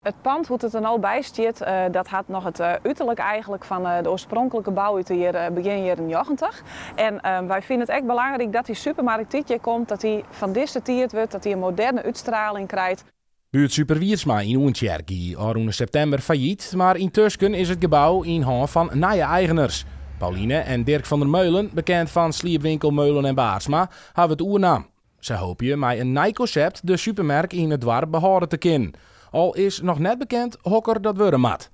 It pand hoe't it der no by stiet, dat hat noch it uterlik eigenlik fan de oarspronklike bou út de jierren begjin jierren 90. En wy fine it ek belangryk dat dy supermarkt dy't hjir komt, dat dy fan dizze tiid wurdt, dat dy in moderne útstraling krijt. Buertsuper Wiersma yn Oentsjerk gie ôfrûne septimber fallyt, mar yntusken is it gebou yn hân fan nije eigeners. Pauline en Dirk van der Meulen, bekend fan sliepwinkel Meulen en Baarsma, hawwe it oernaam. Sy hoopje mei in nij konsept de supermerk yn it doarp behâlde te kinnen. Al is noch net bekend hokker dat wurde moat.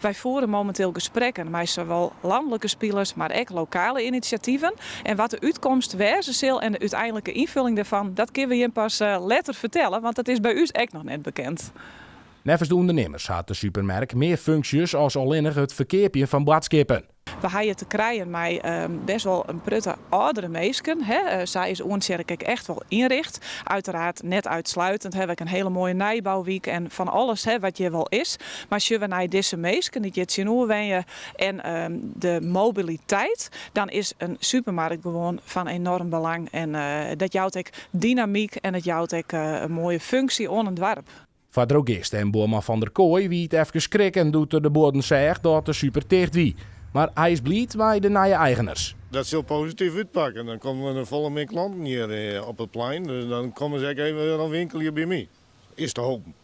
Wy fiere mominteel gesprekken mei sawol lanlike spilers, mar ek lokale inisjativen. En wat de útkomst wêze sil en de úteinlike ynfulling dêrfan, dat kinne we jim pas letter fertelle, want dat is by ús ek noch net bekend. Neffens de ûndernimmers hat de supermerk mear funksjes as allinnich it ferkeapjen fan boadskippen. We ha hjir te krijen mei best wol in protte âldere minsken. Sa is Oentsjerk ek echt wol ynricht. Uiteraard net uitsluitend, we ha ek in hiele moaie nijbouwyk en fan alles wat hjir wol is. Mar sjogge we nei dizze minsken dy't hjir tsjinoer wenje en de mobiliteit, dan is in supermarkt gewoan fan enoarm belang. En dat jout ek dynamyk en it jout ek in moaie funksje oan in doarp. Foar drogist en buorman Van der Kooi wie it efkes skrikken doe't er de buorden seach dat de super ticht wie. Mar hy is bliid mei de nije eigeners. Dat sil posityf útpakke. Dan komme der folle mear klanten hjir op it plein. Dus dan komme se ek even wer winkelje by my. Is te hopen.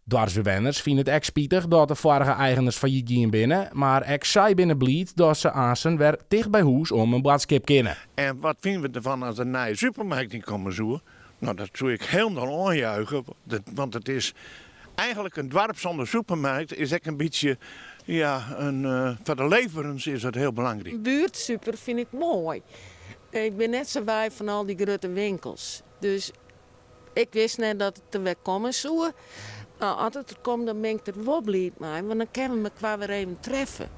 Doarpsbewenners fine it ek spitich dat de foarige eigeners fallyt gien binne, mar ek sy binne bliid dat se aansen wer ticht by hûs om in boadskip kinne. En wat fine we derfan as der in nije supermerk yn komme soe? No, dat soe ik hielendal oanjuiche, want it is eigenlik in doarp sûnder supermerk is ek in bytsje, ja, in, foar de leefberens is dat hiel belangryk. Buertsuper fyn ik moai. Ik bin net sa wei fan al dy grutte winkels. Dus ik wist net dat it der wer komme soe. No, as it der komt, dan bin ik der wol bliid mei, want dan kinne we mekoar wer even treffe.